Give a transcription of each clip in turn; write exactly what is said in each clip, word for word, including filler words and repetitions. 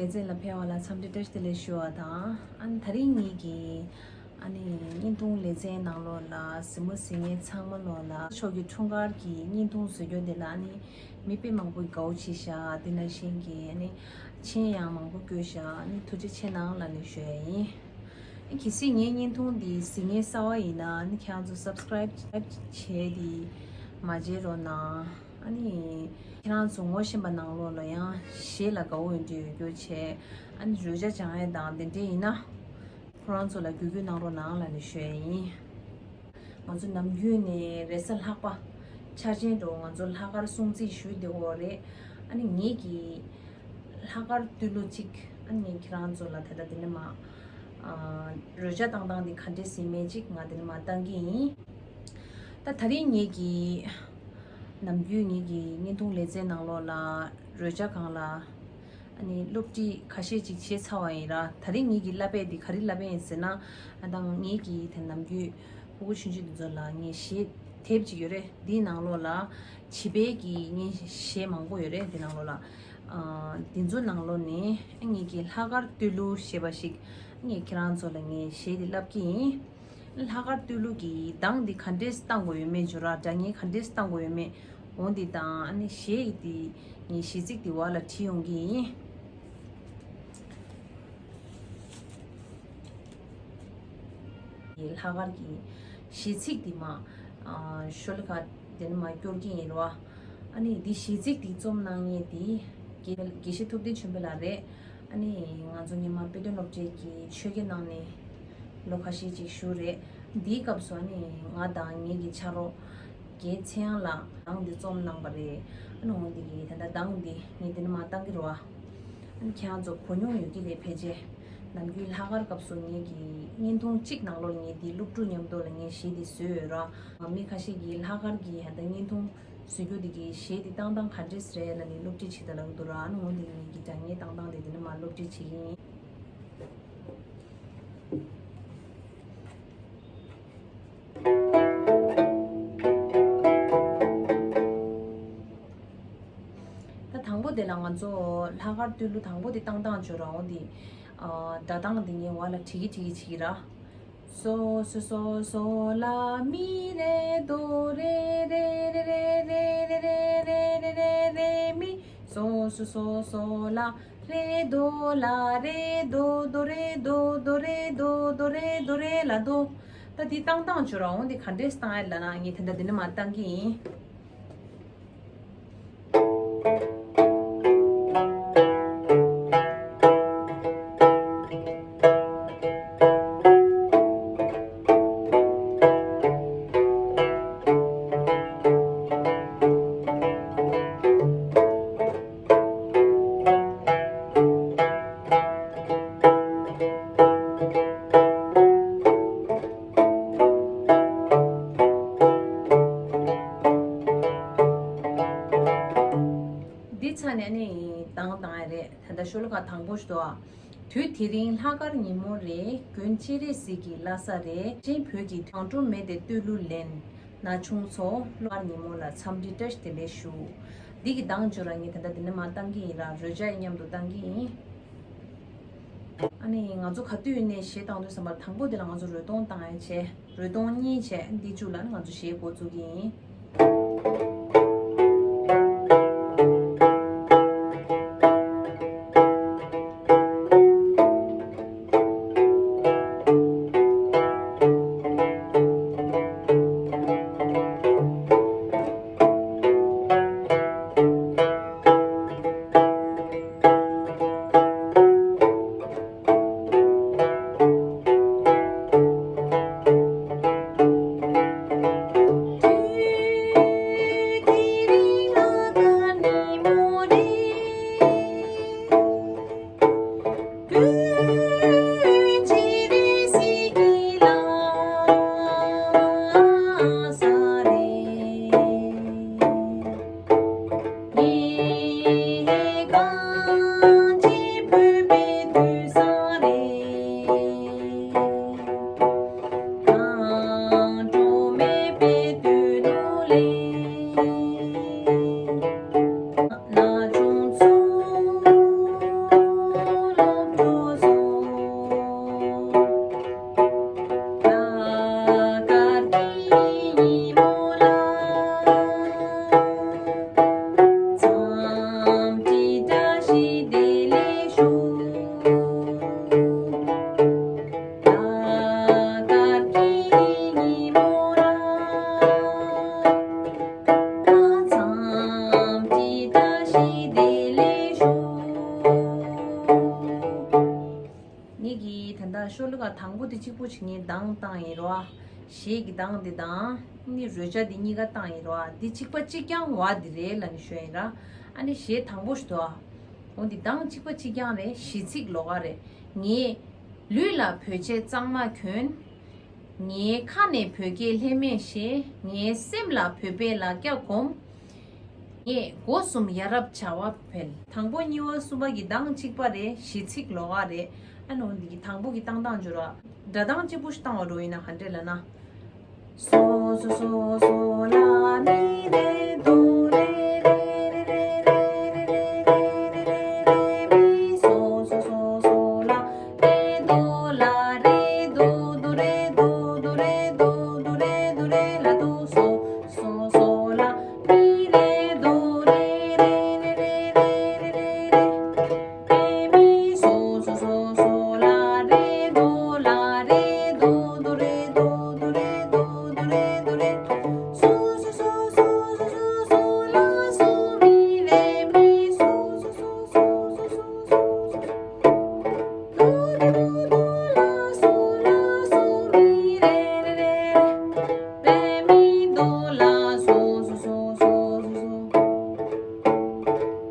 ལེ་ཚན་ལ་ཕེབས་པ་ལ་འཚམས་འདྲི་བཀྲ་ཤིས་བདེ་ལེགས་ཞུ་བ་དང་། ཨ་ནི་དེ་རིང་ངེད་ཀྱི་ཨ་ནི་བརྙན་ཐུང་ལེ་ཚན་ནང་ལོགས་ལ་གཟིགས་མོ་གཟིགས་མཁན་ཚང་མ་ལོགས་ལ་མཆོག་གི་འཁྲུངས་སྐར་གྱི་བརྙན་ཐུང་བཟོ་རྒྱུ་དེ་ལ་ཨ་ནི་མི་དཔེ་མང་པོས་དགའ་བོ་བྱས་ཤག་དེ་ནང་བཞིན་གྱི་ཨ་ནི་མཆན་ཡང་མང་པོ་བཀོད་ཤག་ཨ་ནི་ཐུགས་རྗེ་ཆེ་གནང་ལབ་ནས་ཞུ་ཡ་ཡིན། གལ་སྲིད་ངའི་བརྙན་ཐུང་འདི་གཟིགས་མཁན་གསར་པ་ཡིན་ན་ཨ་ནི་ཁྱེད་རང་ཚོ་སབ་སི་ཀ་རའིབ་བྱས་ཏེ་མ་བརྗེད་རོགས་གནང་། ཨ་ནི་ཁྱེད་རང་ཚོ་ངོ་ཤེས་པ་ནང་ལོགས་ལ་ཡང་གཞས་ལ་དགའ་བོ་ཡོད་འདྲ་ཡོད་རྒྱུ་བྱས། ཨ་ནི་རོལ་ཆ་སྦྱང་ཡས་དང་དེ་འདྲས་ཡིན་ན་ཁོ་རང་ཚོ་ལ་བརྒྱུད་སྐུལ་གནང་རོགས་གནང་ལབ་ནས་ཞུ་ཡས་ཡིན། ང་ཚོ་ནམ་རྒྱུན་ནས་རེས་གཟའ་ལྷག་པ་འཆར་ཅན་འགྲོ་ང་ཚོ་ལྷག་དཀར་སྲུང་བརྩི་ཞུས་བསྡད་ཡོད་རེད། ཨ་ནི་ངེད་ཀྱི་ལྷག་དཀར་བསྟོད་གླུ་གཅིག་ཨ་ནི་ངས་ཁྱེད་རང་ཚོ་ལ་ད་ལྟ་འདི་ནས་མ་ཨ་རོལ་ཆ་བཏང་སྟངས་འདི་ག་འདྲས་ཟིན་མེད་ཅིག་ང་འདི་ནས་མ་བཏང་གི་ཡིན། ད་དེ་རིང་ངེད་ཀྱི་ནམ་རྒྱུན་ངེད་ཀྱི་བརྙན་ཐུང་ལེ་ཚན་ནང་ལོགས་ལ་རོལ་ཆ་སྒང་ལ་ཨ་ནི་སློབ་ཁྲིད་ཁ་ཤས་ཅིག་བྱས་ཚར་བ་ཡིན་ར། དེ་རིང་ངེད་ཀྱི་བསླབ་པ་འདི་ག་རེ་བསླབ་པ་ཡིན་ཟེར་ན། ཨ་ད་ངེད་ཀྱི་དེ་ནམ་རྒྱུན་ཕྲུ་གུ་ཆུང་ཆུང་འདི་ཚོ་ལ་ངས་གཞས་དེབ་ཅིག་ཡོད་རེད། འདིའི་ནང་ལོགས་ལ་བྱིས་པའི་གི་ངས་གཞས་མང་པོ་ཡོད་རེད། འདི་ནང་ལོགས་ལ་ཨ་འདི་ཚོ་ནང་ལོགས་ནས་ངེད་ཀྱི་ལྷག་དཀར་བསྟོད་གླུ་ཞེས་པ་ཞིག་ངས་ཁྱེད་རང་ཚོ་ལ་ངས་གཞས་འདི་བསླབ་ཀྱི་ཡིན། ལྷག་དཀར་བསྟོད་གླུ་གི་གདངས་འདི་ག་འདྲས་བཏང་དགོས་ཡོད་མེད་འཇོ་ར། སྒྲ་སྙན་ག་འདྲས་བཏང་དགོས་ཡོད་མེད་འོ་འདི་དང་། ཨ་ནི་གཞས་ཡི་འདི་ངས་གཞས་ཚིག་འདི་བར་ལ་བྲིས་ཡོང་གི་ཡིན། ལྷག་དཀར་གྱི་གཞས་ཚིག་འདི་མ་ཨ་ཤོ་ལོ་ཀ་འདི་ནས་མ་སྐྱོར་གྱི་ཡིན་རོ། ཨ་ནི་འདི་གཞས་ཚིག་འདི་རྩོམ་གནང་མཁན་འདི་དགེ་དགེ་བཤེས་ཐུབ་བསྟན་ཆོས་འཕེལ་ལགས་རེད། ཨ་ནི་ང་ཚོ་ཉི་མ་དཔེ་སྟོན་སློབ་གྲྭའི་གི་ཆོས་དགེ་ནང་ནས་ལོ་ཁ་ཤས་ཅིག་བཞུགས་རེད། འདིའི་སྐབས་སུ་ཨ་ནི་ང་དང་ངེད་ཀྱི་ཕྱག་རོགས་རྒན་ཚེ་དབྱངས་ལགས་གདངས་འདི་རྩོམ་གནང་པ་རེད། ཨ་ནི་འོ་འདི་གི་ད་ལྟ་གདངས་འདི་ངས་འདི་ནས་མ་བཏང་གི་རེད་བ། ཨ་ནི་ཁྱེད་རང་ཚོ་གོ་མྱོང་ཡོད་ཀྱི་རེད། ཕལ་ཆེར་ནམ་རྒྱུན་ལྷག་དཀར་སྐབས་སུ་ངེད་ཀྱི་བརྙན་ཐུང་གཅིག་ནང་ལོགས་ངས་འདི་སློབ་ཕྲུག་མཉམ་དུ་ལ་ངས་གཞས་འདི་བཟོས་ཡོད་ར། མི་ཁ་ཤས་ཀྱིས་ལྷག་དཀར་གྱི་ད་ལྟ་བརྙན་ཐུང་བཟོ་རྒྱུ་འདི་གི་གཞས་འདི་བཏང་སྟངས་ག་འདྲས་རེད་ལབ་ནས་སློབ་ཁྲིད་བྱེད་དང་ལབ་འདུག་ར། ཨ་ནི་འོ་འདི་ངེད་ཀྱི་སྒྲ་སྙན་བཏང་སྟངས་དེ་འདི་ནས་མ་སློབ་ཁྲིད་བྱེད་ཀྱི་ཡིན། ད་དང་པོ་དེ་ལ་ང་ཚོ་ལྷག་དཀར་བསྟོད་གླུ་དང་པོ་དེ་བཏང་སྟངས་བྱོས་ར། འོ་འདི་ཨ་སྒྲ་གདངས་དེ་ངས་བར་ལ་བྲིས་ཀྱི་བྲིས་ཀྱི་བྱེད་ཀྱི་ར། སོ་སོ་སོ་སོ་ལ་མི་རེ་དོ་རེ་རེ་རེ་མི། སོ་སོ་སོ་སོ་ལ་རེ་དོ་ལ་རེ་དོ་དོ་རེ་དོ་དོ་རེ་དོ་དོ་རེ་དོ་རེ་ལ་དོ། ད་འདི་བཏང་སྟངས་བྱོས་ར། འོ་འདི་ག་འདྲས་བཏང་ཡ་ལབ་ན་ངས་དེ་འདྲ་འདི་ནས་མ་བཏང་གི་ཡིན། འདི་ཚ་ནས་ནི་བཏང་བཏང་ཡ་རེད། ད་ལྟ་ཤོ་ལོ་ཀ་དང་པོ་ཞིག་འདུག་ཨ། དུས་དེ་རིང་ལྷག་དཀར་ཉིན་མོ་རེད། མགོན་སྤྱན་རས་གཟིགས་ཀྱི་བླ་གཟའ་རེད། གཅེན་བོད་ཀྱི་གངས་ཕྲུག་མེ་དེ་བསྟོད་གླུ་ལེན། ན་ཆུང་ཚོ་ལྷག་དཀར་ཉིན་མོ་ལ་འཚམས་འདྲི་བཀྲ་ཤིས་བདེ་ལེགས་ཞུ། འདི་གི་གདངས་བྱོས་ར། ངས་ད་ལྟ་འདི་ནས་མ་བཏང་གི་ཡིན་ར། རོལ་ཆ་ཡི་མཉམ་དུ་བཏང་གི་ཡིན། ཨ་ནི་ང་ཚོ་ག་དུས་ནས་གཞས་བཏང་དུས་ཙམ་པར་དང་པོ་དེ་ལ་ང་ཚོ་རོལ་སྟོང་བཏང་ཡ་བྱས། རོལ་སྟོང་གཉིས་བྱས། འདི་མཇུག་ལ་ནི་ང་ཚོ་གཞས་འགོ་བཙུགས་ཀྱི་ཡིན། ཤོ་ལོ་ཀ་དང་པོ་དེ་གཅིག་པོ་ཞིག་ངས་གདངས་བཏང་ཡིན་རོ། གཞས་ཀྱི་གདངས་དེ་དང་ནི་རོལ་ཆ་དེ་གཉིས་ཀ་བཏང་ཡིན་རོ། དེ་གཅིག་པ་གཅིག་རྐྱང་བ་དེ་རེད་ལབ་ནས་ཞུ་ཡིན་ར། ཨ་ནི་གཞས་དང་པོ་ཞིག་འདུག་ཨ། འོ་འདི་གདངས་གཅིག་པ་གཅིག་རྐྱང་རེད། གཞས་ཚིག་ལོགས་ཀ་རེད། ངས་ལུས་ལ་བོད་ཆས་གཙང་མ་གྱོན། ངའི་ཁ་ནས་བོད་སྐད་ལྷད་མེད་བཤད། ངའི་སེམས་ལ་བོད་པའི་ལ་རྒྱ་སྒོམ། ངས་སྒོ་གསུམ་ཡ་རབས་བྱ་བ་འཕེལ། དང་པོ་གཉིས་པ་གསུམ་པ་གི་གདངས་གཅིག་པ་རེད། གཞས་ཚིག་ལོགས་ཀ་རེད། ཨ་ནི་འོ་འདི་གི་དང་པོ་གི་བཏང་སྟངས་འཇོག་ར། སྒྲ་གདངས་གཅིག་པོ་ཞིག་བཏང་བ་འགྲོ་ཡིན་ན་ག་འདྲས་ལབ་ན། སོ་སོ་སོ་སོ་ལ་མི་རེ་དོ་རེ་རེ་རེ་རེ་རེ་མི། སོ་སོ་སོ་སོ་ལ་རེ་དོ་ལ་རེ་དོ་དོ་རེ་དོ་དོ་རེ་དོ་དོ་རེ་དོ་རེ་ལ་དོ། སོ་སོ་སོ་ལ་མི་རེ་དོ་རེ་རེ་རེ་རེ་རེ་རེ་རེ། རེ་མི་སོ་སོ་སོ་སོ་ལ་རེ་དོ་ལ་རེ་དོ་དོ་རེ་དོ་དོ་རེ་དོ་དོ་རེ་དོ་རེ། སོ་སོ་སོ་སོ་སོ་སོ་སོ་ལ་སོ་མི་རེ་མི་སོ་སོ་སོ་སོ་སོ་སོ་སོ། དོ་རེ་དོ་དོ་ལ་སོ་ལ་སོ་མི་རེ་རེ་རེ། རེ་མི་དོ་ལ་སོ་སོ་སོ་སོ་སོ་སོ།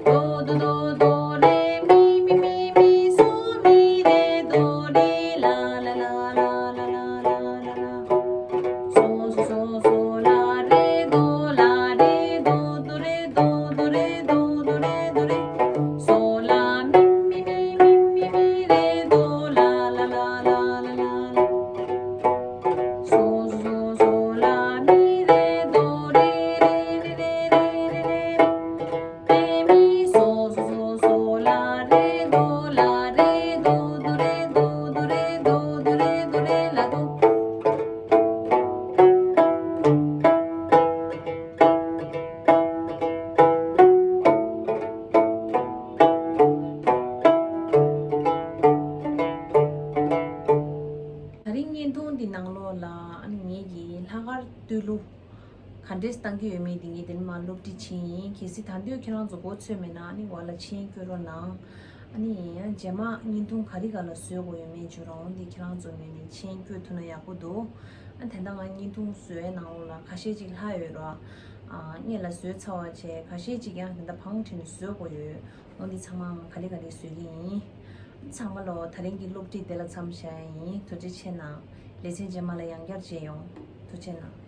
དོ་དོ་དོ་དོ་རེ་མི་མི་མི་མི་སོ་མི་རེ་དོ་རེ་ལ་ལ་ལ་ལ་ལ། སོ་སོ་སོ་སོ་ལ་རེ་དོ་ལ་རེ་དོ་དོ་རེ་དོ་དོ་རེ་དོ་དོ་རེ་དོ་རེ། སོ་ལ་མི་མི་མི་མི་མི་མི་རེ་དོ་ལ་ལ་ལ་ལ་ལ་ལ། སོ་སོ་སོ་སོ་ལ་མི་རེ་དོ་རེ་རེ་རེ་རེ་རེ་རེ། རེ་མི་སོ་སོ་སོ་སོ་ལ་རེ་དོ་ལ་རེ་དོ་དོ་རེ་དོ་དོ་རེ་དོ་དོ་རེ་དོ་རེ་ལ་དོ། ད་རིང་བརྙན་ཐུང་འདི་ནང་ལོགས་ལ་ཨ་ནི་ངེད་ཀྱི་ལྷག་དཀར་སྟོད་ལུ་ག་འདྲས་བཏང་གི་ཡོད་མེད་འདི་ངས་དེ་ནས་མར་སློབ་ཁྲིད་བྱེད་ཡིན། གལ་སྲིད་ད་དུང་ཁྱེད་རང་ཚོ་མགོ་ཚོས་མེད་ན་ཨ་ནི་འོག་ལ་མཆན་བཀོད་རོགས་གནང་། ཨ་ནི་རྗེས་མ་བརྙན་ཐུང་ག་རེ་ག་ལ་བཟོས་དགོས་ཡོད་མེད་བརྗོད་རོགས། འདི་ཁྱེད་རང་ཚོ་ངོས་ནས་མཆན་བཀོད་ཐུབ་ན་ཡག་པོ་འདུག་ཨ་ད་ལྟ་ང་བརྙན་ཐུང་བཟོས་ནང་ལོགས་ལ་ཁ་ཤས་ཅིག་ལྷག་ཡོད་རོགས། ཨ་སྔོན་ལ་བཟོས་ཚར་བ་བྱས་ཁ་ཤས་ཅིག་ཡང་ད་ལྟ་བང་བྲིས་ནས་བཟོ་དགོས་ཡོད། འོ་འདི་ཚང་མ་ང་ག་ལེ་ག་ལེ་བཟོས་ཀྱི་ཡིན། ཚང་མ་ལོ་ད་རིང་གི་སློབ་ཁྲིད་དེ་ལ་མཚམས་བཞག་ཡ་ཡིན། ཐུགས་རྗེ་ཆེ་གནང་། ལེ་ཚན་རྗེས་མ་ལ་ཡང་བསྐྱར་མཇལ་ཡོང་། ཐུགས་རྗེ་གནང་།